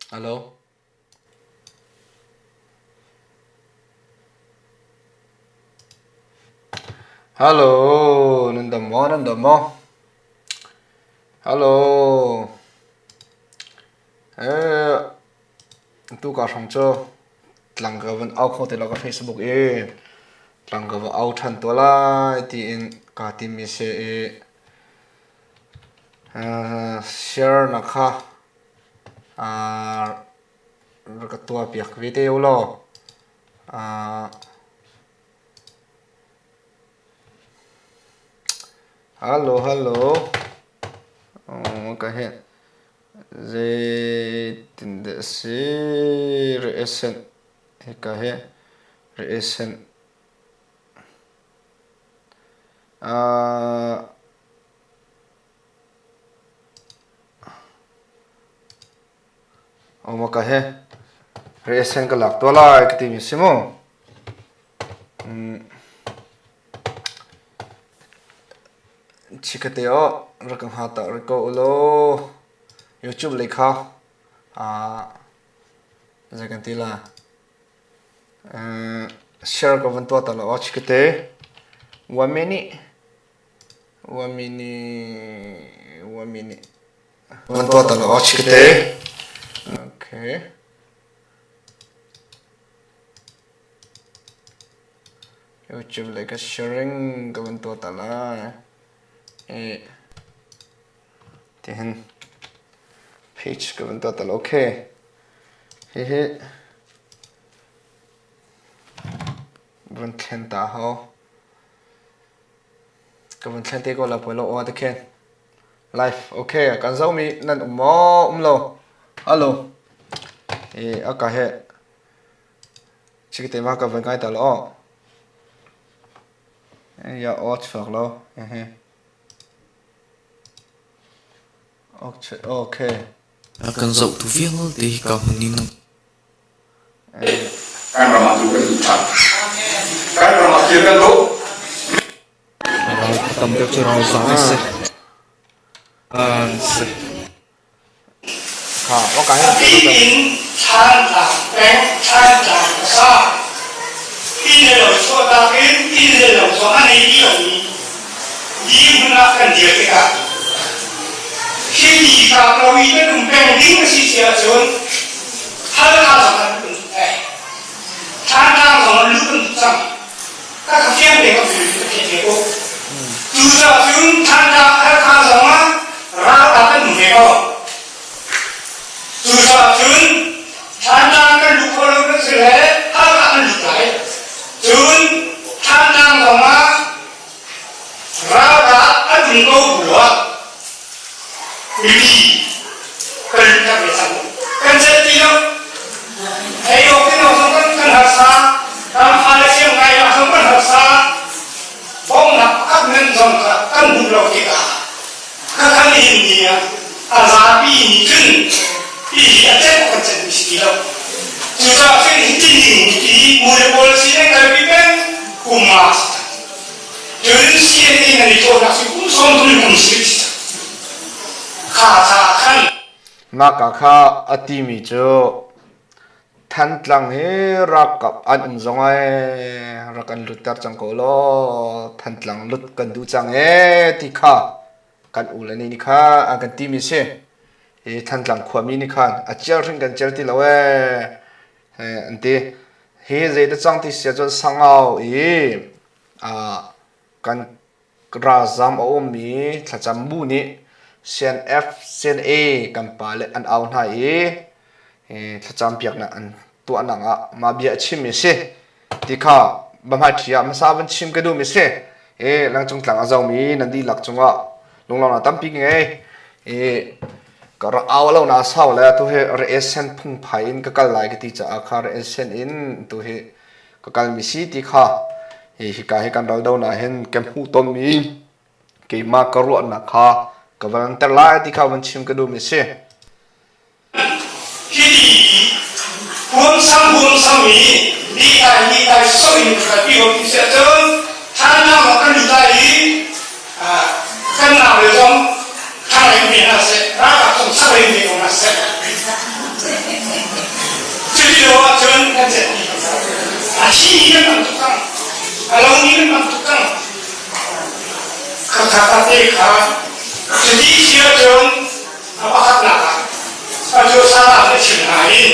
Hello. Hello, nan dam maw? Nan dam maw? Hello. Eh, tu ka hrong cu tlang ka van au kho te lo ka Facebook i tlang ka va au ṭhan to lai tiin kaa tim i si i share na kha rak ka tuah piak ve te u law. Hello, hello. Ka he zeitindah a si? Reaction hika hi reaction Maka he reaction ka lak tuah lai ka timi si mu. Chikkate aw rak ka hnga ta rih ko ulaw YouTube lei kha zei kan ti la share ka van tuah ta la aw chikkate one minute one minute one minute van tuah ta la aw chikkate okay. YouTube lei ka sharing ka van tuah ta lai. I tihin page ka van tuah ta lai. Okay. Hihi van thlen ta hau. Ka van thlen te ko la poi lo aw te khen. Live. Okay. Kan zomi nan um maw? Um lo. Hello. I aka he Chikte ma ka van ngai ta lo. Ya aw chuak lo. Okay. A kan zohtu vialte hika hmun in Kan ram ah cu kan duh ṭhan. Kan ram ah kir kan duh. Ral tam deuh cu ralzam a si. An si. A bik in Thantlang peng, Thantlang khuasa inn le lo chuahtak in inn le lo zong a nei ti lomi dirhmun ah kan dir tikah hiti tlak lo i kan um peng ding a si si ahcun Halkha zong an um eh Thantlang zong an luh an duh cang. Ka ka fiang te ka fil ka theih ve ko. Cucaah cun Thantlang Halkha zong ah ralkap an um ve ko. Cucaah cun Thantlang kan luh khawh lo kan si le Halkha kan lut lai. Cun Thantlang zong ah ralkap an um ko bu ah mipi kan lut tak ve cang. Kan celh ti lo. Ei awk tin awk zong kan kan harsa. Kan fale siang ngai ah zong kan harsa. Bawmhnak pakhat men zong kha kan hmuh lo tikah ka kan in ni ah a zapi nih cun hihi a celh kan celhmi si ti lo. Cucaah cun hitin ding ti mu le pawl si le kalpi peng kum ma si cang. Cun CNA nan i thawhnak cu kum 30 kum si cang. Kha ca khan Ngakka kha a timi cu Thantlang hi ralkap an um zong ai rak kan lutter cang ko law Thantlang lut kan duh cang ee ti kha kan u le nih kha an kan timi si. Hi Thantlang khuami nih khan a cial hring kan cial ti lo ee an ti. Hi zei da cang ti sia cun Sangau i kan ralzam a ummi thlacam bu nih CNF, CNA kan pale an au hna i thlacam piaknak an tuahnak ah mah bia a chimmi a si ti kha biahmaiṭhi ah hmasa van chim ka duhmi a si. I langcung tlang a zomi nan dihlak cungah lunglawmhnak tampi ka ngei. I ka rak au lo na sau le tu hi reaction phungphai in ka kal lai ka ti caah kha reaction in tu hi ka kalmi si ti kha hi hika hi kan ral do na hin ka hmuh tonmi keimah ka ruahnak kha ka van ter lai ti kha van chim ka duhmi si. Hi huamsam i nitai nitai so in kalpi hom ti si ahcun Thantlang ah kan lut lai i kan nau le zong thang in ve hna seh, ralkap zong sak in ve ko hna seh. thimi kan tam tuk cang. A lomi kan tam tuk cang. Khakha te kha cuti si ahcun a pakhatnak ah a cu Sarah nih a chim nain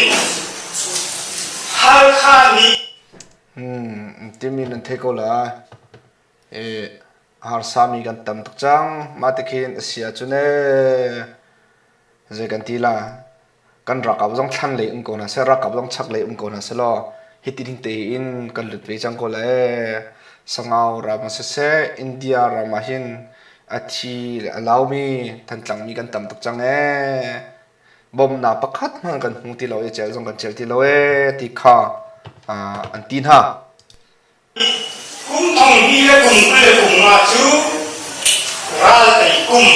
Halkha nih Timi nan thei ko lai. Harsami kan tam tuk cang. Mah ti khin a si ahcun ee zei kan ti la. Kan ralkap zong thlan lei um ko hna seh, ralkap zong chak lei um ko hna seh law hiti ding tein kan lut ve cang ko lai ee. Sangau ram ah siseh, India ram ah hin a thi le a laumi Thantlang mi kan tam tuk cang ee. Bawmhnak pakhat hmanh kan hmu ti lo i cel zong kan cel ti lo ee ti kha an ti hna. Kum thong hnih le kum 20 le kum nga cu ral tei kum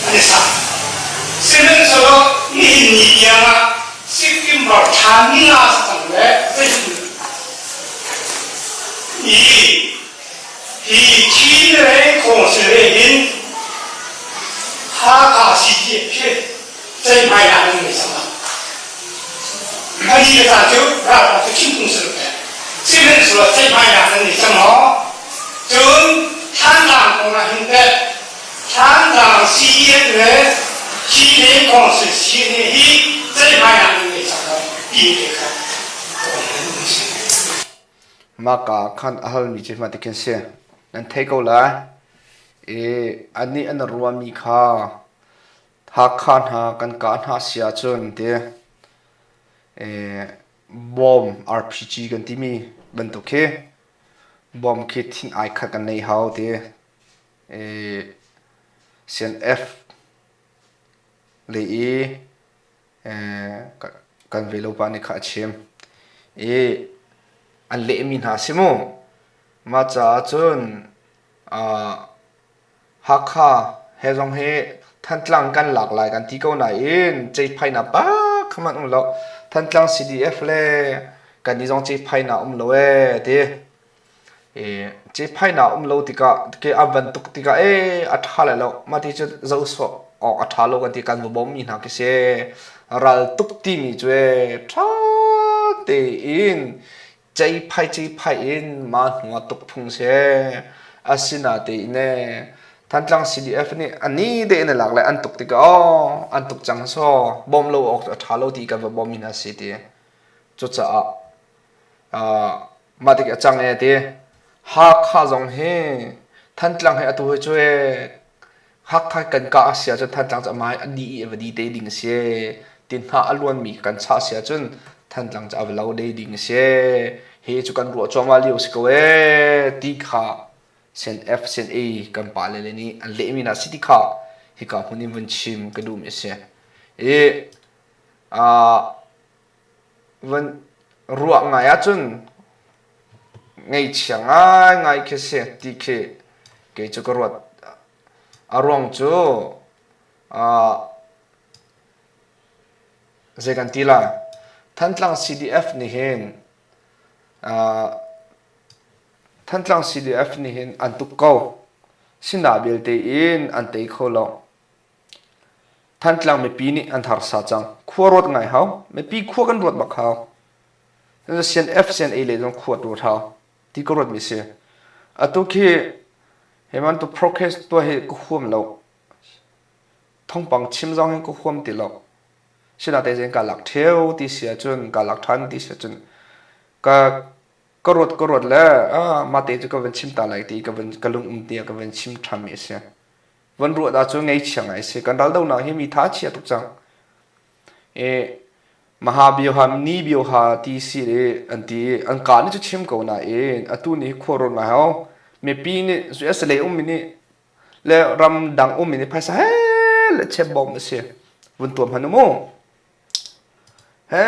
an i sak. Sihmanhsehlaw nihin ni tiangah Sikkim ram ṭha ni nga si cang le zeitin i hi Chin le Khawngsi le hin Hakha CDF khi ceihmainak an ngei cang. Ani le ta cu ralkap cu thingkung si lo sihmanhsehlaw ceihmainak an ngei cang maw? Cun Thantlang kong ah hin teh Thantlang CDF le Chin Council CNA hi ceihmainak an ngei cang lo ti te kha Maka khan a halmi cu hma ti khin si. Nan thei ko lai. I anih an ruami kha Hakha hna kan kah hna si ahcun ti bawm RPG kan timi bantuk khi bawm khi thin ai khat kan nei hau ti CNF lei i kan velo pa nih kha a chim i an lehmi hna si mu mah caah cun Hakha he zong hi Thantlang kan lak lai kan ti ko nain ceihphainak bak hmanh um lo. Thantlang CDF le kannih zong ceihphainak um lo ee ti. E, ceihphainak um lo tikah ke a bantuk tikah ee a ṭha lai lo. Mah ti cu zoh sawh awk a ṭha lo kan ti kan va bawmmi hna khi si. Ral tuk timi cu ee ṭha tein Ceihphai ceihphai in mah hnu ah tuk phung si. Asinatein ee Thantlang CDF nih a ni te in a lak le an tuk tikah aw an tuk cang saw bawm lo awk a ṭha lo ti kan va bawm mi hna si ti. Cucaah uh, mah tik a cang ee ti. Hakha zong hi Thantlang hi atu hi cu ee Hakha kan kah a si ahcun Thantlang cu amah a di i a va di te ding a si. Ti hna a luanmi kan chah a si ahcun Thantlang cu a va lo de ding a si. Hi cu kan ruah cuahmah lio si ko ee ti kha sen F sen A kan pale le nih an lehmi hna si ti kha hika hmun in vun chim ka duhmi a si. I van ruah ngai ahcun ngaihchia ngaingai khi si ti khi kei cu ka ruat. A ruang cu uh, zei kan ti lai Thantlang CDF nih hin uh, Thantlang CDF nih hin an tuk ko. Sina belte in an tei kho lo. Thantlang mipi nih an harsa cang. Khua ruat ngai hau. Mipi khua kan ruat bak hau. Sian F sian A le zong khua ruat hau. Ti ka ruat mi si. Atu khi hi bantuk process tuah hi ka huam lo. Thawngpang chim zong hin ka huam ti lo. Sinain zein ka lak ṭheo ti si ahcun ka lak ṭhan ti si ahcun ka ka ruat ka ruat le ah mah te cu ka van chim ta lai ti ka van ka lung um tiah ka van chim ṭhan mi a si. Van ruah dah cu ngeichia ngai si. Kan raldonak hi mi tha chia tuk cang. E, Maha bioha ni bioha ti si i an ti i an ka nih cu chim ko nain atu ni hi khua rawn ngai hau. Mipi nih US lei ummi nih le ramdang ummi nih phaisa he le chep bawm a si. Vun tuam han mu. He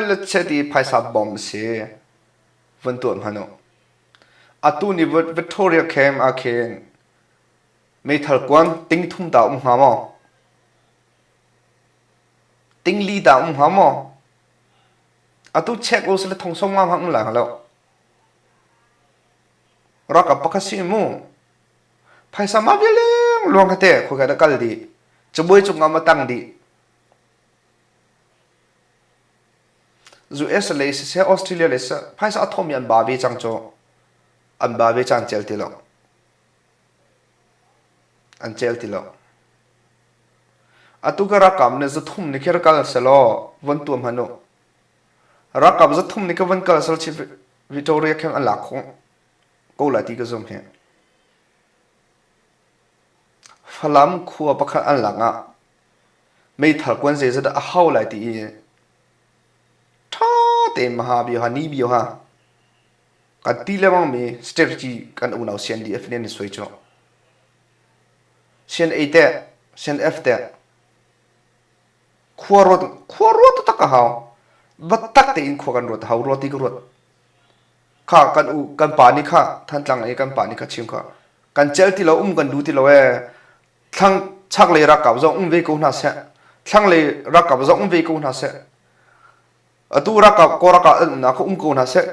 le che ti phaisa bawm a si. Vun tuam han u. Atu ni Victoria camp ah khin Meithal kuan ting thum ta um hnga maw? Ting li ta um hnga maw? Atu check u sile thong som nga hmang um lai hnga lo. Ralkap pakhat si mu. Phaisa ma vialeng luang kha te khoi ka kal di. Cabuai cung ah ma tang di. US lei siseh Australia lei siseh phaisa a thawmi an ba ve cang cu an ba ve cang cel ti lo an cel ti lo atu ka rakam ne zathum ni khi kal selaw von tuam hanu rakam zathum ni ka von kal sel chi Victoria kheng an lak khong ko la ti ka zum hi Falam khua pakhat an lak ah meithal kuan zeizat dah a hau lai ti i ṭha tein maha bia ha ni bia ha kan ti lengmang mi strategy kan unau CNDF nih an i suai cu. CNA teh CNF teh khua ruat khua ruat taktak a hau. Biatak tein khua kan ruat a hau rua ti ka ruat. Kha kan u kan pa nih kha Thantlang i kan pa nih kha chim kha kan cel ti lo um kan duh ti lo ee thlang chaklei ralkap zong um ve ko hna seh thlanglei ralkap zong um ve ko hna seh atu ralkap kaw ralkap an umnak kha um ko hna seh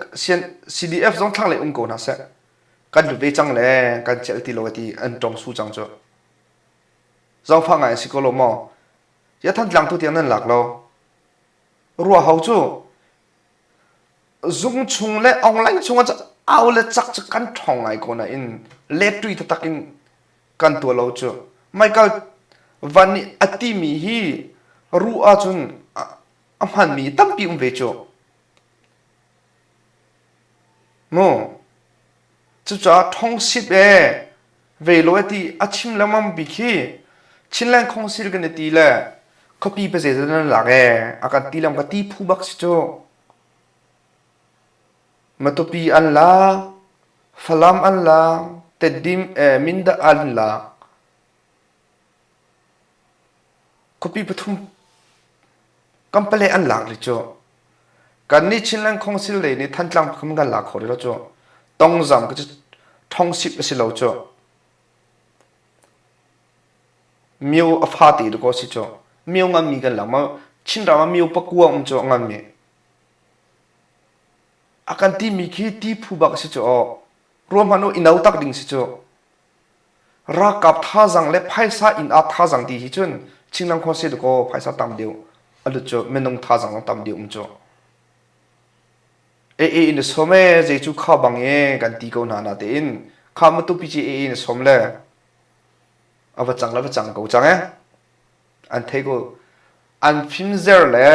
CDF zong thlanglei um ko hna seh kan lut ve cang le kan celh ti lo ti an tong su cang cu zangfah ngai si ko lo maw ya Thantlang tu tiang nan lak lo rua hau cu zung chung le online chung ah au le cak cu kan ṭhawng ngai ko nain letṭui taktak in kan tuah lo cu Michael Van nih a timi hi ruh ahcun a hmanmi tampi um ve cu mu cucaah ṭhongsip e ve lo e ti a chim lengmang bik hi Chinland Council kan i ti le khuapi paze nan lak e a kan ti lengmang ka ti phu bak si cu Matupi an lak, Falam an lak, Tedim eh Mindat an lak. Khuapi pathum kan pale an lak rih cu. Kannih Chinland Council lei nih Thantlang pakham kan lak kho rih lo cu. Tongzam ka cu ṭhongsip a si lo cu. Myo a fate dakaw si cu. Myo nganmi kan lak ma Chinram ah myo pakua um cu a nganmi. A kan timi khi ti phu bak a si cu aw. Ruah hmanh u i no tak ding si cu. Ralkap thazaang le phaisa inn ah thazaang ti hi cun Chinram khua si dakaw phaisa tam deuh a lut cu minung thazaang zong tam deuh um cu. AA in a sawm ee zei cu kha bang ee kan ti ko hna natein kha Matupi ci AA in a sawm le a va cang le va cang ko cang eh an thei ko an fimzer le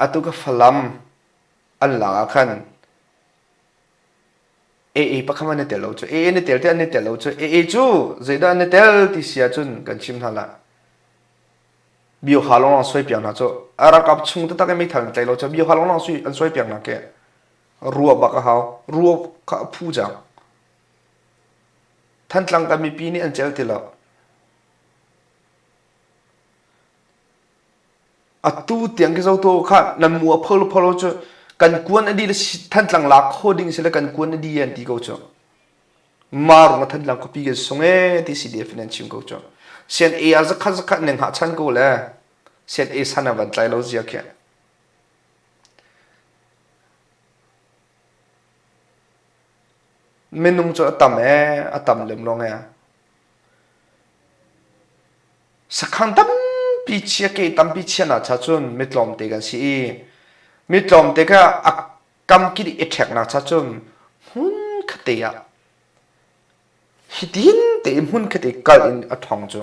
atu ka Falam an lak ah khan AA pakhat an i tel lo cu AA an i tel te an i tel lo cu AA cu zeidah an i tel ti si ahcun kan chim hna lah bioha lawng soi piak hna cu a ralkap chung taktak in meithal an tlai lo cu bioha lawng sui an soi piak hna ke ruah bak a hau ruah kha a phu cang Thantlang kan mipi nih an cel ti lo. Atu tiang ki zotu kha nan mu a pholo pholo cu kan kuan a di le Thantlang lak kho ding si le kan kuan a di an ti ko cu. Ma rung a Thantlang khuapi kan sung e ti CDF in an chim ko cu. Sian A a zakhat zakhat neng ha chan ko le sian A san a van tlai lo zia khi. Minung cu a tam ee, a tam lem lawng ee. Sakhan tampi chia ke tampi chia na cha cun mi tlawmte kan si i mi tlawmte kha a kamkip i ṭheknak cha cun hmun khate ah hitin te i hmun khate kal in a ṭhawng cu.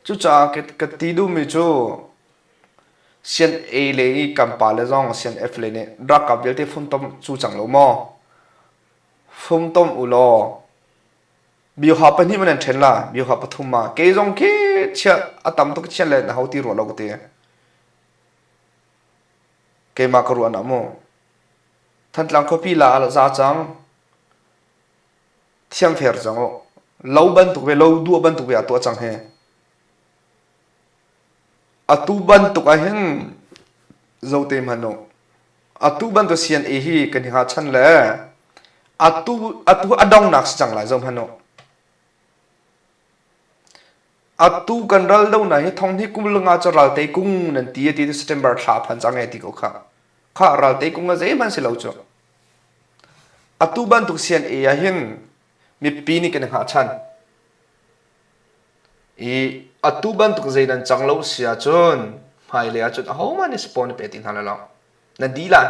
Cucaah ka ti duhmi cu Sian A le i kan pale zong Sian F le nih ralkap vialte funtom cu cang lo maw? Funtom u law bioha pahnih man an ṭhen la bioha pathum ma kei zong khi chia a tam tuk chia le na ho ti ruah lo ka ti. Keimah ka ruah na mu. Thantlang khuapi la ah za cang. Thiam fer cang u. Lo bantuk ve lo duah bantuk ve a tuah cang he. Atu bantuk ahhin zote hmanh u. Atu bantuk CNA hi kan i hngahchan le atu atu a dongnak si cang lai zoh hmanh u. Atu kan ral do na hi thong hi kum langa cu ralte kung nan ti ti September thla phan cang e ti ko kha. Kha ralte kung a zeihmanh si lo cu. Atu bantuk CNA ahhin mipi nih kan i hngahchan. I atu bantuk zei nan cang lo si ahcun. Hmailei ahcun ahohmanh nih support na pe ti hna lai lo. Nan dih lai.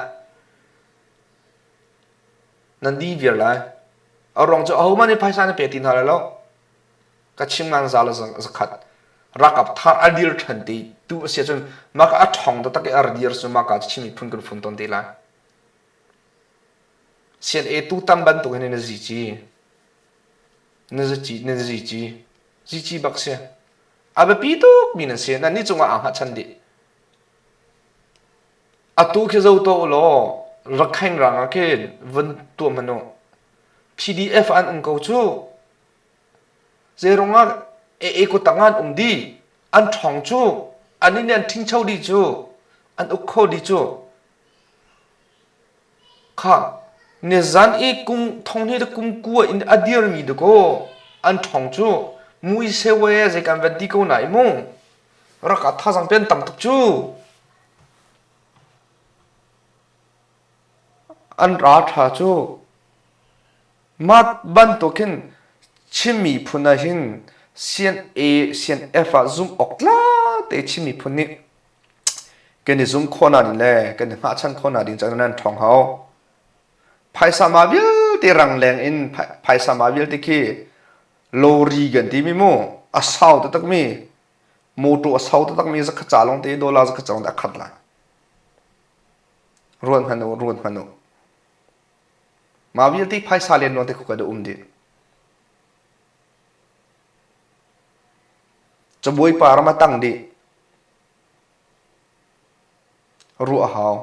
Nan dih viar lai. A ruang cu ahohmanh nih phaisa na pe ti hna lai lo. Ka chim ngang za le zakhat. Rakap thar a dir ṭhan ti tu a si ahcun maka a ṭhawng taktak i a ra dir cu maka cu Chin miphun kan fun tawn te lai. CNA tu tam bantuk hin na zi ci. Na zi na zi ci. Zi ci bak si. A biapi tuk mi nan si. Nan nih cungah aa hngatchan dih. Atu khi zo to law Rakhine rang ah khin vun tuah hmanh u. PDF an um ko cu. Zeirung ah AA kutang an um dih. An ṭhawng cu. An nih an ṭhingcho dih cu. An uk kho dih cu. Kha nizan i kum thong hnih le kum kua in a dirmi dakaw an ṭhawng cu mui sewe zei kan van ti ko na i mu. Rak ah thazang pen tam tuk cu. An ra ṭha cu. Mah bantukin Chin miphun ah hin CNA, CNF ah zumh awk tlak te Chin miphun nih kan i zum khawh nak ding le kan i hngahchan khawh nak ding caah nan ṭhawng hau. Phaisa ma vialte rangleng in phaisa ma vialte khi lorry kan timi mu a sau taktakmi motor a sau taktakmi zakhat ca lawng te dollar zakhat ca lawng te a khat lai. Ruat hmanh u, ruat hmanh u. Mah vialte phaisa len lawng te khu kan um dih. Cabuai pa ram a tang dih. Ruah a hau.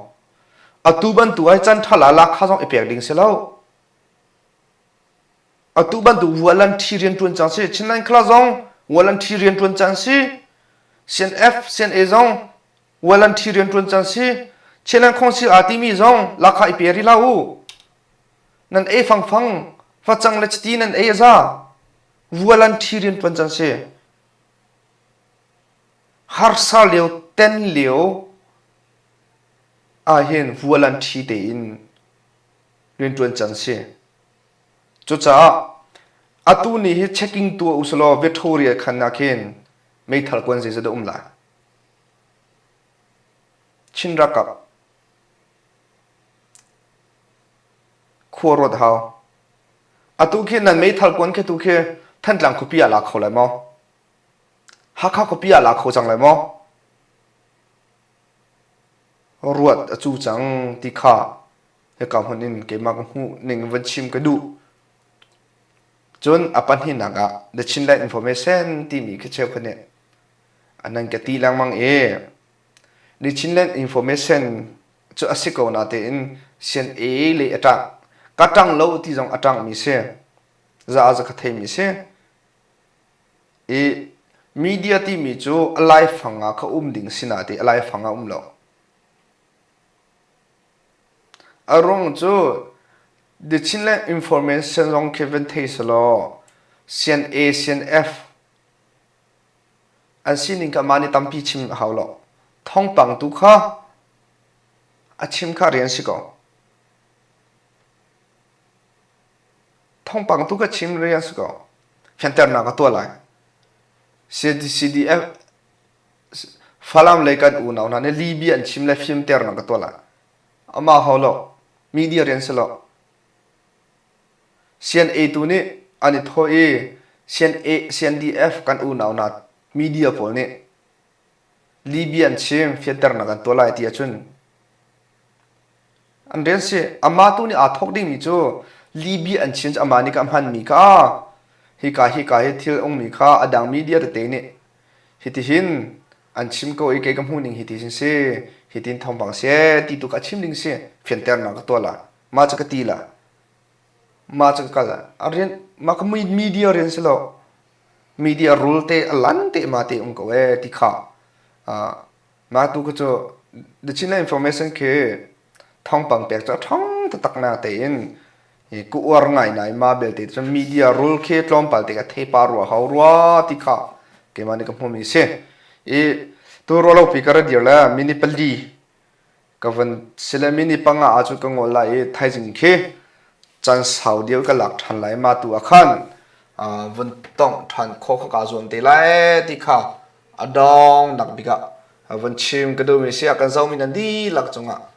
Atu bantuk ai can ṭha la lak kha zong i pek ding si lo. Atu bantuk vualan ṭhi rian ṭuan cang si. Chinland Kla zong vualan ṭhi rian ṭuan cang si. CNF, CNA zong vualan ṭhi rian ṭuan cang si. Chinland Council aa timi zong lakha i pe rih hlah u. Nan ei fangfang, facang le chiti nan ei a za. Vualan ṭhi rian ṭuan cang si. Harsa lio, ten lio ahhin vualan ṭhi tein rian ṭuan cang si. Cucaah atu ni hi checking tuah usulaw Victoria khan ah khin meithal kuan zeizat dah um lai? Chin ralkap khua ruat hau. Atu khi nan meithal kuan khi tu khi Thantlang khuapi ah la kho lai maw? Hakha khuapi ah la kho cang lai maw? Ruat a cu cang ti kha hika hmun in keimah ka hmuh ning van chim ka duh. Cun a pahnihnak ah The Chinland Information timi khi cheukhat nih an nan ka ti lengmang i The Chinland Information cu a si ko natein CNA le a ṭang. Ka ṭang lo ti zong a ṭangmi si. Za za ka theimi si. I media timi cu a laifang ah ka um ding si nate a laifang ah um lo. A ruang cu The Chinland Information zong khi van thei selaw CNA, CNF an sining kha mah nih tampi chim a hau lo. Thawngpang tu kha a chim kha rian si ko. Thawngpang tu kha chim rian si ko. Fianternak a tuah lai. CDF Falam lei kan unau hna nih Libya an chim le fimternak ka tuah lai. Amah hau lo. Media rian si lo. CNA tu nih an i thawh i CNA, CNDF kan unau hna media pawl nih Libya an chim fianternak an tuah lai ti ahcun An rian si. Amah tu nih aa thawk dingmi cu Libya an chin cu amah nih ka hmanmi kha hika hika hi thil ummi kha a dang media tete nih hitihin an chim ko i kei ka hmuh ning hitihin si hitin thawngpang si ti tu ka chim ding si fianternak ka tuah la mah cu ka ti la mah cu ka kal a rian mah ka media rian si lo media rule te a lan te ma te um ko e ti kha Mah tu cu The Chinland Information khi thawngpang pek cu a ṭhawng taktak na tein ka uar ngaingai mah belte cun media rule khi tlawmpal te ka thei pa rua hau rua ti kha keimah nih ka hmuhmi si. I tu ruahlopi ka ra dir le minute pali ka van sile minute panga ahcun ka ngol lai i thaizing khi can sau deuh ka lak ṭhan lai mah tu ah khan vun tongh ṭhan khawh kha kaa zuam te lai ti kha a dong nak bik ah. Van chim ka duhmi si a kan zohmi nan dihlak cungah.